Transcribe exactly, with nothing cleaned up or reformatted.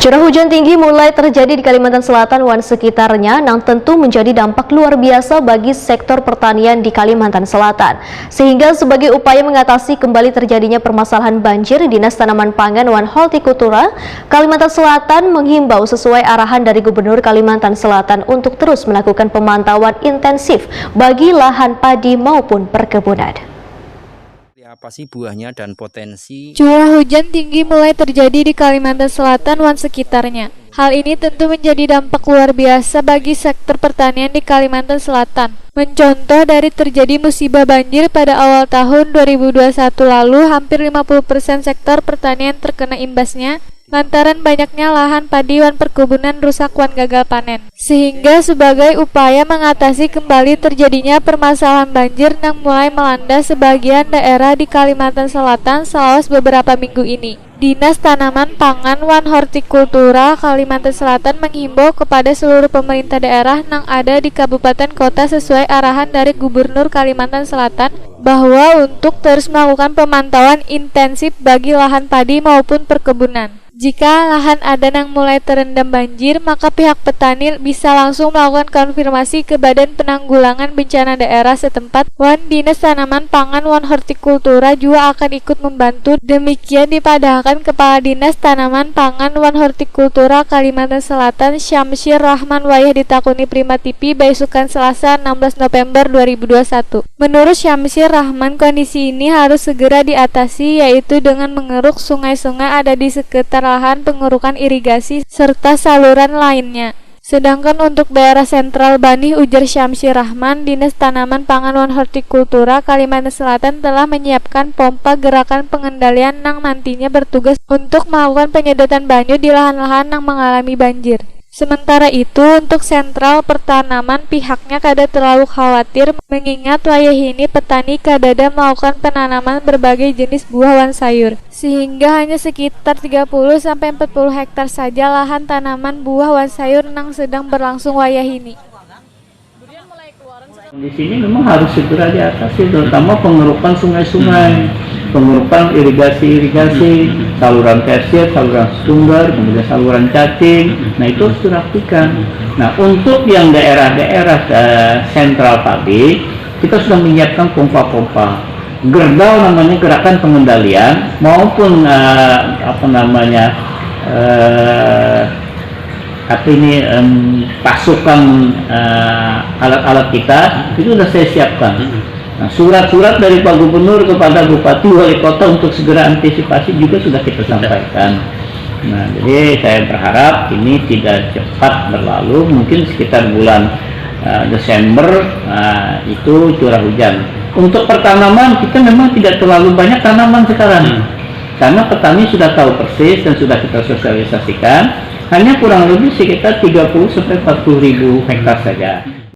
Curah hujan tinggi mulai terjadi di Kalimantan Selatan wan sekitarnya, nang tentu menjadi dampak luar biasa bagi sektor pertanian di Kalimantan Selatan. Sehingga sebagai upaya mengatasi kembali terjadinya permasalahan banjir, Dinas Tanaman Pangan wan Hortikultura Kalimantan Selatan menghimbau sesuai arahan dari Gubernur Kalimantan Selatan untuk terus melakukan pemantauan intensif bagi lahan padi maupun perkebunan. Apa sih buahnya dan potensi? Curah hujan tinggi mulai terjadi di Kalimantan Selatan wan sekitarnya. Hal ini tentu menjadi dampak luar biasa bagi sektor pertanian di Kalimantan Selatan. Mencontoh dari terjadi musibah banjir pada awal tahun dua ribu dua puluh satu lalu, hampir lima puluh persen sektor pertanian terkena imbasnya lantaran banyaknya lahan padi wan perkebunan rusak wan gagal panen. Sehingga sebagai upaya mengatasi kembali terjadinya permasalahan banjir nang mulai melanda sebagian daerah di Kalimantan Selatan selawas beberapa minggu ini, Dinas Tanaman Pangan wan Hortikultura Kalimantan Selatan menghimbau kepada seluruh pemerintah daerah nang ada di kabupaten kota sesuai arahan dari Gubernur Kalimantan Selatan bahwa untuk terus melakukan pemantauan intensif bagi lahan padi maupun perkebunan. Jika lahan ada nang mulai terendam banjir, maka pihak petani bisa langsung melakukan konfirmasi ke Badan Penanggulangan Bencana Daerah setempat wan Dinas Tanaman Pangan wan Hortikultura jua akan ikut membantu. Demikian dipadahakan Kepala Dinas Tanaman Pangan wan Hortikultura Kalimantan Selatan, Syamsir Rahman wayah ditakuni Prima T V baisukan Selasa enam belas November dua ribu dua puluh satu. Menurut Syamsir Rahman, kondisi ini harus segera diatasi, yaitu dengan mengeruk sungai-sungai ada di sekitar lahan pengerukan irigasi serta saluran lainnya. Sedangkan untuk daerah sentral banih, ujar Syamsir Rahman, Dinas Tanaman Pangan wan Hortikultura Kalimantan Selatan telah menyiapkan pompa gerakan pengendalian nang nantinya bertugas untuk melakukan penyedotan banyu di lahan-lahan nang mengalami banjir. Sementara itu, untuk sentral pertanaman pihaknya kada terlalu khawatir, mengingat wayahini petani kadada melakukan penanaman berbagai jenis buah wan sayur, sehingga hanya sekitar tiga puluh sampai empat puluh hektar saja lahan tanaman buah wan sayur nang sedang berlangsung wayahini. Di sini memang harus segera diatasi, terutama pengerukan sungai-sungai, pengerukan irigasi-irigasi, saluran tersier, saluran sekunder, kemudian saluran cacing. Nah, itu harus dirapikan. Nah, untuk yang daerah-daerah eh, sentral tadi, kita sudah menyiapkan pompa-pompa. Gerdal namanya gerakan pengendalian maupun eh, apa namanya eh, apa ini em, pasukan eh, alat-alat kita itu sudah saya siapkan. Nah, surat-surat dari Pak Gubernur kepada Bupati, Wali Kota untuk segera antisipasi juga sudah kita sampaikan. Nah, jadi saya berharap ini tidak cepat berlalu, mungkin sekitar bulan eh, Desember eh, itu curah hujan. Untuk pertanaman kita memang tidak terlalu banyak tanaman sekarang. Karena petani sudah tahu persis dan sudah kita sosialisasikan, hanya kurang lebih sekitar tiga puluh sampai empat puluh ribu hektar saja.